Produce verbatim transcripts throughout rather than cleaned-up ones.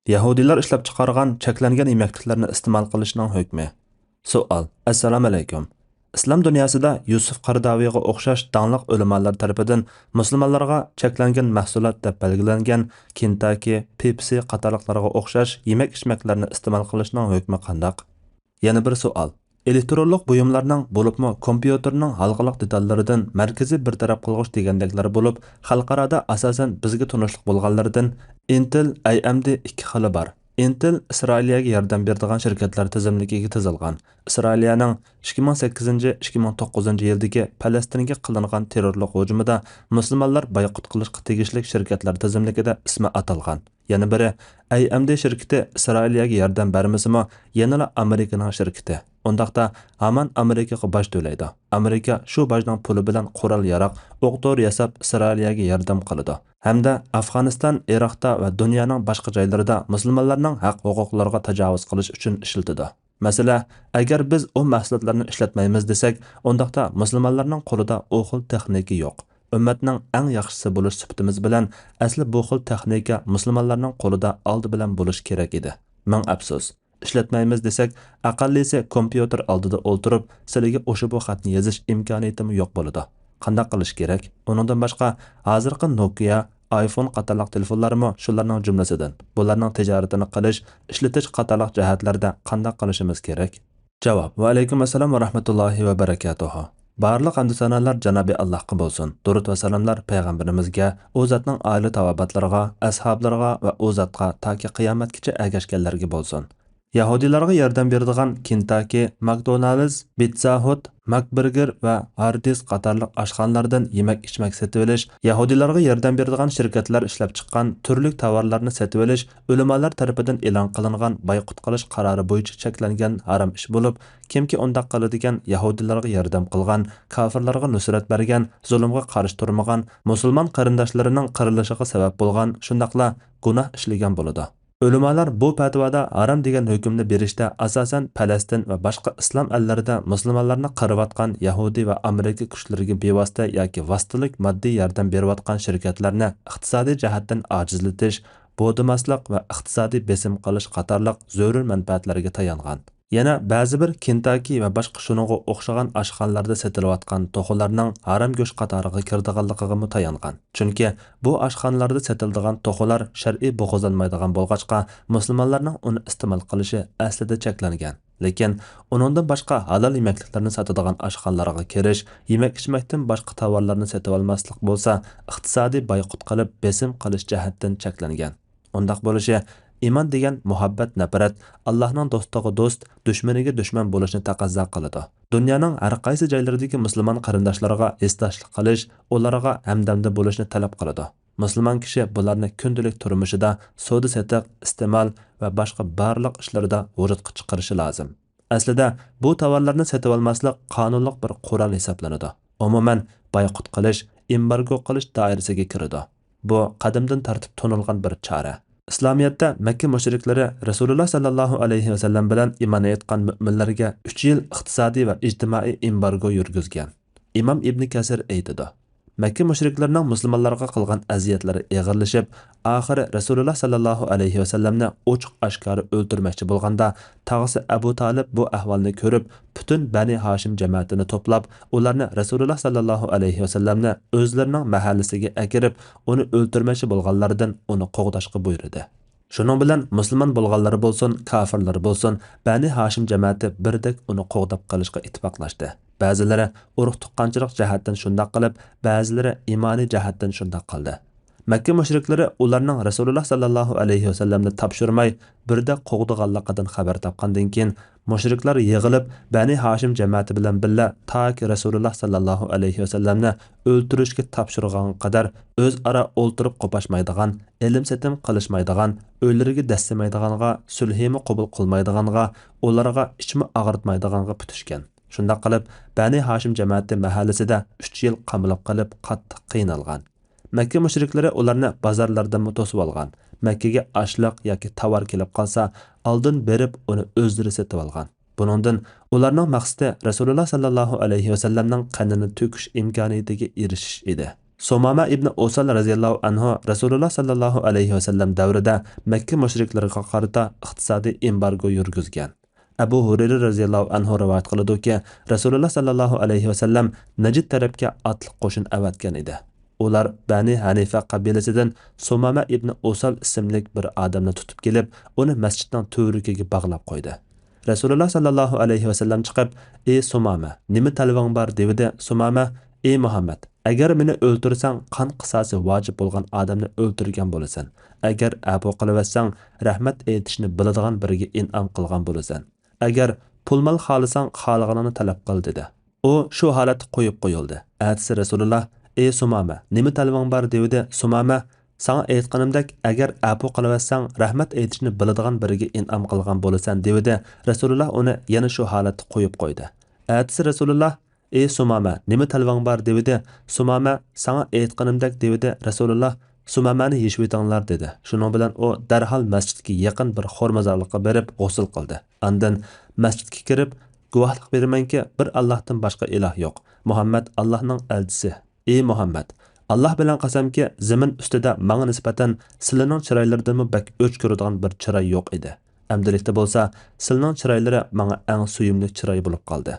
يەھۇدىيلار ئىشلەپچىقارغان چەكلەنگەن يېمەكلىكلەرنى ئىستېمال قىلىشنىڭ ھۆكمى. سوئال. ئەسسالامۇئەلەيكۇم. ئىسلام دۇنياسىدا يۈسۈپ قەرداۋىغا ئوخشاش داڭلىق ئۆلىمالار تەرىپىدىن مۇسۇلمانلارغا چەكلەنگەن مەھسۇلات دەپ بەلگىلەنگەن كېنتاككى، پېپسى قاتارلىقلارغا ئوخشاش يېمەك-ئىچمەكلەرنى ئىستېمال قىلىشنىڭ ھۆكمى قانداق؟ يەنە بىر سوئال. ئېلېكترونلۇق بۇيۇملارنىڭ، بولۇپمۇ كومپيۇتېرنىڭ ھالقىلىق دېتاللىرىدىن مەركىزىي بىر تەرەپ قىلغۇچ دېگەندەكلەر بولۇپ، خەلقئارادا ئاساسەن بىزگە تونۇشلۇق بولغانلىرىدىن ئىنتېل، ئەي ئېم دى ئىككى خىلى بار. ئىنتېل ئىسرائىلىيەگە ياردەم بېرىدىغان شىركەتلەر تىزىملىكىگە تىزىلغان. ئىسرائىلىيەنىڭ ئىككى مىڭ سەككىزىنچى، ئىككى مىڭ توققۇزىنچى يىلدىكى پەلەستىنگە قىلىنغان تېررورلۇق ھۇجۇمىدا مۇسۇلمانلار بايقۇت قىلىشقا تېگىشلىك شىركەتلەر تىزىملىكىدە ئىسمى ئاتالغان. يەنە بىرى، ئەي ئېم دى شىركىتى ئىسرائىلىيەگە ياردەم بەرمىسىمۇ، يەنىلا ئامېرىكىنىڭ شىركىتى. ئۇنداقتا، ھامان ئامېرىكىغا باج تۆلەيدۇ. ئامېرىكا شۇ باجنىڭ پۇلى بىلەن قورال-ياراغ، ئوق-دورا ياساپ، ئىسرائىلىيەگە ياردەم قىلىدۇ. ھەمدە ئافغانىستان، ئىراقتا ۋە دۇنيانىڭ باشقا جايلىرىدا مۇسۇلمانلارنىڭ ھەق-ھوقۇقلىرىغا تاجاۋۇز قىلىش ئۈچۈن ئىشلىتىدۇ. مەسىلە، ئەگەر بىز ئۇ مەھسۇلاتلارنى ئىشلەتمەيمىز دېسەك، ئۇنداقتا مۇسۇلمانلارنىڭ قولىدا ئۇ خىل تېخنىكا يوق. ئۈممەتنىڭ ئەڭ ياخشىسى بولۇش سۈپىتىمىز بىلەن، ئەسلى بۇ خىل تېخنىكا مۇسۇلمانلارنىڭ قولىدا ئالدى بىلەن بولۇشى كېرەك ئىدى. مىڭ ئەپسۇس. ئىشلەتمەيمىز دېسەك، ئەقەللىسى كومپيۇتېر ئالدىدا ئولتۇرۇپ، سىلىگە ئوشۇ بۇ خەتنى يېزىش ئىمكانىيىتىمۇ يوق بولىدۇ. قانداق قىلىش كېرەك؟ ئۇنىڭدىن باشقا، ھازىرقى نوكىيا، ئايفون قاتارلىق تېلېفونلارمۇ شۇلارنىڭ جۈملىسىدىن. بۇلارنىڭ تىجارىتىنى قىلىش، ئىشلىتىش قاتارلىق جەھەتلەردە قانداق قىلىشىمىز كېرەك؟ جاۋاب. ۋەئەلەيكۇم ئەسسالام ۋە رەھمەتۇللاھى ۋە بەرەكاتۇھۇ. بارلىق ھەمدۇ سانالار جانابى ئاللاھقا بولسۇن. دۇرۇت ۋە سالاملار پەيغەمبىرىمىزگە، ئۇ زاتنىڭ ئائىلە تاۋابىئاتلىرىغا، ئەسھابلىرىغا ۋە ئۇ زاتقا تاكى قىيامەتكىچە ئەگەشكەنلەرگە بولسۇن. يەھۇدىيلارغا ياردەم بېرىدىغان كېنتاككى، ماكدونالدز، بىتزا ھۇت، ماكبىرگېر ۋە ھاردىس قاتارلىق ئاشخانىلاردىن يېمەك-ئىچمەك سېتىۋېلىش، يەھۇدىيلارغا ياردەم بېرىدىغان شىركەتلەر ئىشلەپچىققان تۈرلۈك تاۋارلارنى سېتىۋېلىش ئۆلىمالار تەرىپىدىن ئېلان قىلىنغان بايقۇت قىلىش قارارى بويىچە چەكلەنگەن ھارام ئىش بولۇپ، كىمكى ئۇنداق قىلىدىكەن، يەھۇدىيلارغا ياردەم قىلغان، كاپىرلارغا نۇسرەت بەرگەن، زۇلۇمغا قارشى تۇرمىغان، مۇسۇلمان قېرىنداشلىرىنىڭ قىرىلىشىغا سەۋەب بولغان، شۇنداقلا گۇناھ ئىشلىگەن بولىدۇ. ئۆلىمالار بۇ پەتىۋادا ھارام دېگەن ھۆكۈمنى بېرىشتە ئاساسەن پەلەستىن ۋە باشقا ئىسلام ئەللىرىدە مۇسۇلمانلارنى قىرىۋاتقان يەھۇدىي ۋە ئامېرىكا كۈچلىرىگە بىۋاسىتە ياكى ۋاسىتىلىك ماددىي ياردەم بېرىۋاتقان شىركەتلەرنى ئىقتىسادىي جەھەتتىن ئاجىزلىتىش، بودىماسلىق ۋە ئىقتىسادىي بېسىم قىلىش قاتارلىق زۆرۈر مەنپەئەتلەرگە تايانغان. يەنە بەزى بىر كېنتاككى ۋە باشقا شۇنىڭغا ئوخشىغان ئاشخانىلاردا سېتىلىۋاتقان توخۇلارنىڭ ھارام گۆش قاتارىغا كىرىدىغانلىقىغىمۇ تايانغان. چۈنكى بۇ ئاشخانىلاردا سېتىلىدىغان توخۇلار شەرئىي بوغۇزلانمايدىغان بولغاچقا، مۇسۇلمانلارنىڭ ئۇنى ئىستېمال قىلىشى ئەسلىدە چەكلەنگەن. لېكىن ئۇنىڭدىن باشقا ھالال يېمەكلىكلەرنى ساتىدىغان ئاشخانىلارغا كىرىش، يېمەك-ئىچمەكتىن باشقا تاۋارلارنى سېتىۋالماسلىق بولسا، ئىقتىسادىي بايقۇت قىلىپ بېسىم قىلىش جەھەتتىن چەكلەنگەن. ئۇنداق بولۇشى ئىمان دېگەن مۇھەببەت-نەپرەت، ئاللاھنىڭ دوستىغا دوست، دۈشمىنىگە دۈشمەن بولۇشنى تەقەززا قىلىدۇ. دۇنيانىڭ ھەر قايسى جايلىرىدىكى مۇسۇلمان قېرىنداشلارغا ھېسداشلىق قىلىش، ئۇلارغا ھەمدەمدە بولۇشنى تەلەپ قىلىدۇ. مۇسۇلمان كىشى بۇلارنى كۈندىلىك تۇرمۇشىدا، سودا-سېتىق، ئىستېمال ۋە باشقا بارلىق ئىشلىرىدا ۋۇجۇدقا چىقىرىشى لازىم. ئەسلىدە، بۇ تاۋارلارنى سېتىۋالماسلىق قانۇنلۇق بىر قورال ھېسابلىنىدۇ. ئومۇمەن، بايقۇت قىلىش، ئېمبارگو قىلىش دائىرىسىگە كىرىدۇ. بۇ قەدىمدىن تارتىپ تونۇلغان بىر چارە. ئىسلامىيەتتە مەككە مۇشرىكلىرى رەسۇلۇللا ساللاللاھۇ ئەلەيھى ۋەسەللەم بىلەن ئىمان ئېيتقان مۆمىنلەرگە ئۈچ يىل ئىقتىسادىي ۋە ئىجتىمائىي ئېمبارگو يۈرگۈزگەن. ئىمام ئىبنى كەسىر ئېيتىدۇ، مەككە مۇشرىكلىرىنىڭ مۇسۇلمانلارغا قىلغان ئەزىيەتلىرى ئېغىرلىشىپ، ئاخىرى رەسۇلۇللا ساللاللاھۇ ئەلەيھى ۋەسەللەمنى ئوچۇق-ئاشكارا ئۆلتۈرمەكچى بولغاندا، تاغىسى ئەبۇ تالىپ بۇ ئەھۋالنى كۆرۈپ، پۈتۈن بەنى ھاشىم جەمەتىنى توپلاپ، ئۇلارنى رەسۇلۇللا ساللاللاھۇ ئەلەيھى ۋەسەللەمنى ئۆزلىرىنىڭ مەھەللىسىگە ئەكىرىپ، ئۇنى ئۆلتۈرمەكچى بولغانلاردىن ئۇنى قوغداشقا بۇيرۇدى. شۇنىڭ بىلەن مۇسۇلمان بولغانلىرى بولسۇن، كاپىرلىرى بولسۇن، بەنى ھاشىم جەمەتى بىردەك ئۇنى قوغداپ قېلىشقا ئىتتىپاقلاشتى. بەزىلىرى ئۇرۇق-تۇغقانچىلىق جەھەتتىن شۇنداق قىلىپ، بەزىلىرى ئىمانىي جەھەتتىن شۇنداق قىلدى. مەككە مۇشرىكلىرى ئۇلارنىڭ رەسۇلۇللا ساللاللاھۇ ئەلەيھى ۋەسەللەمنى تاپشۇرماي، بىردەك قوغدىغانلىقىدىن خەۋەر تاپقاندىن كېيىن، مۇشرىكلار يىغىلىپ، بەنى ھاشىم جەمەتى بىلەن بىللە تاكى رەسۇلۇللا ساللاللاھۇ ئەلەيھى ۋەسەللەمنى ئۆلتۈرۈشكە تاپشۇرغانغا قەدەر ئۆزئارا ئولتۇرۇپ قوپاشمايدىغان، ئېلىم-سېتىم قىلىشمايدىغان، ئۆيلىرىگە دەسسىمەيدىغانغا، سۈلھىمۇ قوبۇل قىلمايدىغانغا، ئۇلارغا ئىچمۇ ئاغرىتمايدىغانغا پۈتۈشكەن. شۇنداق قىلىپ، بەنى ھاشىم جەمەتى مەھەللىسىدە ئۈچ يىل قامىلىپ قېلىپ، قاتتىق قىينالغان. مەككە مۇشرىكلىرى ئۇلارنى بازارلاردىنمۇ توسۇۋالغان. مەككىگە ئاشلىق ياكى تاۋار كېلىپ قالسا، ئالدىن بېرىپ ئۇنى ئۆزلىرى سېتىۋالغان. بۇنىڭدىن ئۇلارنىڭ مەقسىتى رەسۇلۇللا ساللاللاھۇ ئەلەيھى ۋەسەللەمنىڭ قېنىنى تۆكۈش ئىمكانىيىتىگە ئېرىشىش ئىدى. سۇمامە ئىبنى ئۇسال رەزىياللاھۇ ئەنھۇ رەسۇلۇللا ساللاللاھۇ ئەلەيھى ۋەسەللەم دەۋرىدە مەككە مۇشرىكلىرىغا قارىتا ئىقتىسادىي ئېمبارگو يۈرگۈزگەن. ئەبۇ ھۇرەيرە رەزىياللاھۇ ئەنھۇ رىۋايەت قىلىدۇكى، رەسۇلۇللا ساللاللاھۇ ئەلەيھى ۋەسەللەم نەجد تەرەپكە ئاتلىق قوشۇن ئەۋەتكەن ئىدى. ئۇلار بەنى ھەنىفە قەبىلىسىدىن سۇمامە ئىبنى ئۇسال ئىسىملىك بىر ئادەمنى تۇتۇپ كېلىپ، ئۇنى مەسچىتنىڭ تۈۋرۈكىگە باغلاپ قويدى. رەسۇلۇللا ساللاللاھۇ ئەلەيھى ۋەسەللەم چىقىپ، ئى سۇمامە، نېمە تەلىپىڭ بار؟ دېۋىدى. سۇمامە، ئى مۇھەممەد، ئەگەر مېنى ئۆلتۈرسەڭ، قان قىساسى ۋاجىپ بولغان ئادەمنى ئۆلتۈرگەن بولىسەن. ئەگەر ئەپۇ قىلىۋەتسەڭ، رەھمەت ئېيتىشنى بىلىدىغان بىرىگە ئىنئام قىلغان بولىسەن. ئەگەر پۇل-مال خالىساڭ، خالىغىنىڭنى تەلەپ قىل، دېدى. ئۇ شۇ ھالەتتە قويۇپ قويۇلدى. ئەتىسى رەسۇلۇللا، ئى سۇمامە، نېمە تەلىپىڭ بار؟ دېۋىدى. سۇمامە، ساڭا ئېيتقىنىمدەك، ئەگەر ئەپۇ قىلىۋەتسەڭ، رەھمەت ئېيتىشنى بىلىدىغان بىرىگە ئىنئام قىلغان بولىسەن، دېۋىدى. رەسۇلۇللا ئۇنى يەنە شۇ ھالەتتە قويۇپ قويدى. ئەتىسى رەسۇلۇللا، ئى سۇمامە، نېمە تەلىپىڭ بار؟ دېۋىدى. سۇمامە، ساڭا ئېيتقىنىمدەك، دېۋىدى. رەسۇلۇللا، سۇمامەنى يېشىۋېتىڭلار، دېدى. شۇنىڭ بىلەن ئۇ دەرھال مەسچىتكە يېقىن بىر خورمازارلىققا بېرىپ غۇسۇل قىلدى. ئاندىن مەسچىتكە كىرىپ، گۇۋاھلىق بېرىمەنكى، بىر ئاللاھتىن باشقا ئىلاھ يوق. مۇھەممەد ئاللاھنىڭ ئەلچىسى. ئى مۇھەممەد، ئاللاھ بىلەن قەسەمكى، زېمىن ئۈستىدە ماڭا نىسبەتەن سىلىنىڭ چىرايلىرىدىنمۇ بەك ئۆچ كۆرىدىغان بىر چىراي يوق ئىدى. ئەمدىلىكتە بولسا سىلىنىڭ چىرايلىرى ماڭا ئەڭ سۆيۈملۈك چىراي بولۇپ قالدى.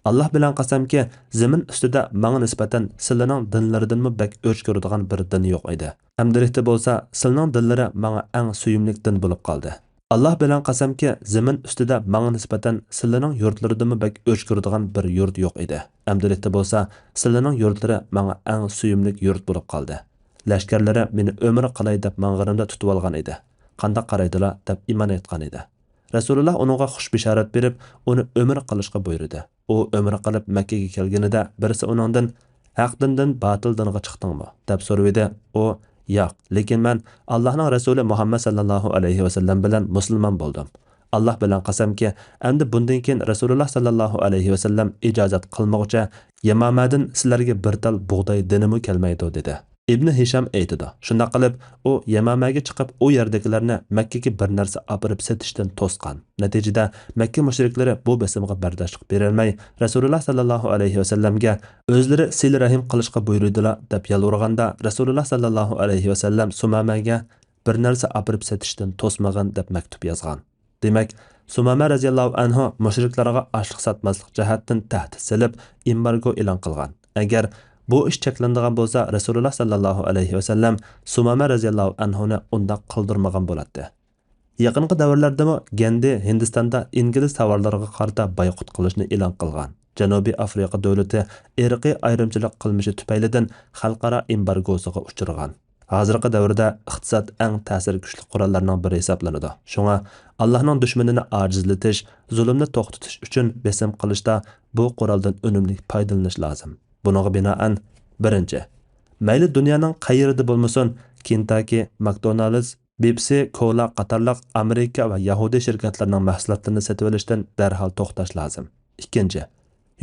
ئاللاھ بىلەن قەسەمكى، زېمىن ئۈستىدە ماڭا نىسبەتەن سىلىنىڭ دىنلىرىدىنمۇ بەك ئۆچ كۆرىدىغان بىر دىن يوق ئىدى. ئەمدىلىكتە بولسا سىلىنىڭ دىنلىرى ماڭا ئەڭ سۆيۈملۈك دىن بولۇپ قالدى. ئاللاھ بىلەن قەسەمكى، زېمىن ئۈستىدە ماڭا نىسبەتەن سىلىنىڭ يۇرتلىرىدىنمۇ بەك ئۆچ كۆرىدىغان بىر يۇرت يوق ئىدى. ئەمدىلىكتە بولسا سىلىنىڭ يۇرتلىرى ماڭا ئەڭ سۆيۈملۈك يۇرت بولۇپ قالدى. لەشكەرلىرى مېنى ئۆمرە قىلاي دەپ ماڭغىنىمدا تۇتۇۋالغان ئىدى. قانداق قارايدىلا دەپ ئىمان ئېيتقان ئىدى. رەسۇلۇللا ئۇنىڭغا خۇش بېشارەت بېرىپ، ئۇنى ئۆمرە قىلىشقا بۇيرۇدى. ئۇ ئۆمرە قىلىپ مەككىگە كەلگىنىدە، بىرسى ئۇنىڭدىن، ھەق دىندىن باتىل دىنغا چىقتىڭمۇ؟ دەپ سورىۋىدى. ئۇ، ياق، لېكىن مەن ئاللاھنىڭ رەسۇلى مۇھەممەد ساللاللاھۇ ئەلەيھى ۋەسەللەم بىلەن مۇسۇلمان بولدۇم. ئاللاھ بىلەن قەسەمكى، ئەمدى بۇندىن كېيىن رەسۇلۇللا ساللاللاھۇ ئەلەيھى ۋەسەللەم ئىجازەت قىلمىغۇچە يەمامەدىن سىلەرگە بىر تال بۇغداي دېنىمۇ كەلمەيدۇ، دېدى. ئىبنى ھىشام ئېيتىدۇ، شۇنداق قىلىپ، ئۇ يەمامەگە چىقىپ، ئۇ يەردىكىلەرنى مەككىگە بىر نەرسە ئاپىرىپ سېتىشتىن توسقان. نەتىجىدە، مەككە مۇشرىكلىرى بۇ بېسىمغا بەرداشلىق بېرەلمەي، رەسۇلۇللا ساللاللاھۇ ئەلەيھى ۋەسەللەمگە ئۆزلىرى سىلە رەھىم قىلىشقا بۇيرۇيدىلا، دەپ يالۋۇرغاندا، رەسۇلۇللا ساللاللاھۇ ئەلەيھى ۋەسەللەم سۇمامەگە بىر نەرسە ئاپىرىپ سېتىشتىن توسمىغىن، دەپ مەكتۇپ يازغان. دېمەك، سۇمامە رەزىياللاھۇ ئەنھۇ مۇشرىكلارغا ئاشلىق ساتماسلىق جەھەتتىن تەھدىت سېلىپ، ئېمبارگو ئېلان قىلغان. ئەگەر بۇ ئىش چەكلىنىدىغان بولسا، رەسۇلۇللا ساللاللاھۇ ئەلەيھى ۋەسەللەم سۇمامە رەزىياللاھۇ ئەنھۇنى ئۇنداق قىلدۇرمىغان بولاتتى. يېقىنقى دەۋرلەردىمۇ گەندى ھىندىستاندا ئىنگلىز تاۋارلىرىغا قارىتا بايقۇت قىلىشنى ئېلان قىلغان. جەنۇبىي ئافرىقا دۆلىتى ئىرقىي ئايرىمچىلىق قىلمىشى تۈپەيلىدىن خەلقئارا ئېمبارگوسىغا ئۇچرىغان. ھازىرقى دەۋردە ئىقتىساد ئەڭ تەسىرى كۈچلۈك قوراللارنىڭ بىرى ھېسابلىنىدۇ. شۇڭا ئاللاھنىڭ دۈشمىنىنى ئاجىزلىتىش، زۇلۇمنى توختىتىش ئۈچۈن بېسىم قىلىشتا بۇ قورالدىن ئۈنۈملۈك پايدىلىنىش لازىم. بۇنىڭغا بىنائەن، بىرىنچى، مەيلى دۇنيانىڭ قەيىرىدە بولمىسۇن، كېنتاكى، ماكدونالدز، بېپسى، كولا قاتارلىق ئامېرىكا ۋە يەھۇدىي شىركەتلىرىنىڭ مەھسۇلاتلىرىنى سېتىۋېلىشتىن دەرھال توختاش لازىم. ئىككىنچى،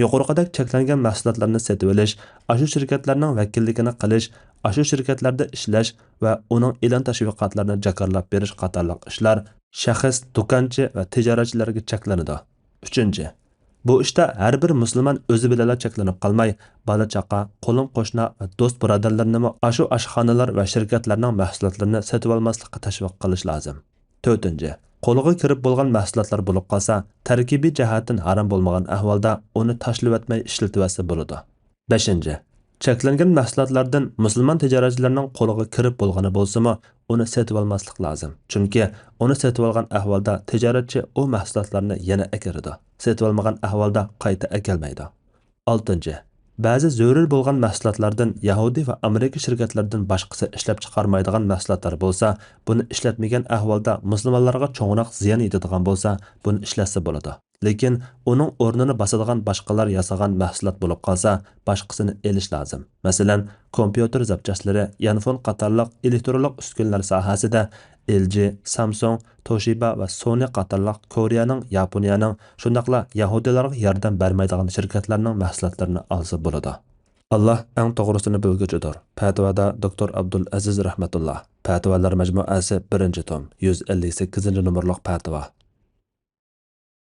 يۇقىرىقىدەك چەكلەنگەن مەھسۇلاتلارنى سېتىۋېلىش، ئاشۇ شىركەتلەرنىڭ ۋەكىللىكىنى قىلىش، ئاشۇ شىركەتلەردە ئىشلەش ۋە ئۇنىڭ ئېلان تەشۋىقاتلىرىنى جاكارلاپ بېرىش قاتارلىق ئىشلار شەخس، دۇكانچى ۋە تىجارەتچىلەرگە چەكلىنىدۇ. ئۈچىنچى، بۇ ئىشتا ھەر بىر مۇسۇلمان ئۆزى بىلەنلا چەكلىنىپ قالماي، بالا-چاقا، قولۇم-قوشنا ۋە دوست-بۇرادەرلىرىنىمۇ ئاشۇ ئاشخانىلار ۋە شىركەتلەرنىڭ مەھسۇلاتلىرىنى سېتىۋالماسلىققا تەشۋىق قىلىش لازىم. تۆتىنچى، قولىغا كىرىپ بولغان مەھسۇلاتلار بولۇپ قالسا، تەركىبىي جەھەتتىن ھارام بولمىغان ئەھۋالدا ئۇنى تاشلىۋەتمەي ئىشلىتىۋەتسە بولىدۇ. بەشىنچى، چەكلەنگەن مەھسۇلاتلاردىن مۇسۇلمان تىجارەتچىلەرنىڭ قولىغا كىرىپ بولغىنى بولسىمۇ، ئۇنى سېتىۋالماسلىق لازىم. چۈنكى ئۇنى سېتىۋالغان ئەھۋالدا تىجارەتچى ئۇ مەھسۇلاتلارنى يەنە ئەكىرىدۇ. سېتىۋالمىغان ئەھۋالدا قايتا ئەكەلمەيدۇ. ئالتىنچى، بەزى زۆرۈر بولغان مەھسۇلاتلاردىن يەھۇدىي ۋە ئامېرىكا شىركەتلىرىدىن باشقىسى ئىشلەپچىقارمايدىغان مەھسۇلاتلار بولسا، بۇنى ئىشلەتمىگەن ئەھۋالدا مۇسۇلمانلارغا چوڭراق زىيان يېتىدىغان بولسا، بۇنى ئىشلەتسە بولىدۇ. لېكىن ئۇنىڭ ئورنىنى باسىدىغان باشقىلار ياسىغان مەھسۇلات بولۇپ قالسا، باشقىسىنى ئېلىش لازىم. مەسىلەن، كومپيۇتېر زاپچاسلىرى، يانفون قاتارلىق ئېلېكترونلۇق ئۈسكۈنىلەر ساھەسىدە ئېل جى، سامسۇڭ، توشىبا ۋە سونى قاتارلىق كورېيەنىڭ، ياپونىيەنىڭ، شۇنداقلا يەھۇدىيلارغا ياردەم بەرمەيدىغان شىركەتلەرنىڭ مەھسۇلاتلىرىنى ئالسا بولىدۇ. ئاللاھ ئەڭ توغرىسىنى بىلگۈچىدۇر. پەتىۋادا دوكتور ئابدۇل ئەزىز رەھمەتۇللا. پەتىۋالار مەجمۇئەسى، بىرىنچى توم، يۈز ئەللىك سەككىزىنچى نومۇرلۇق پەتىۋا.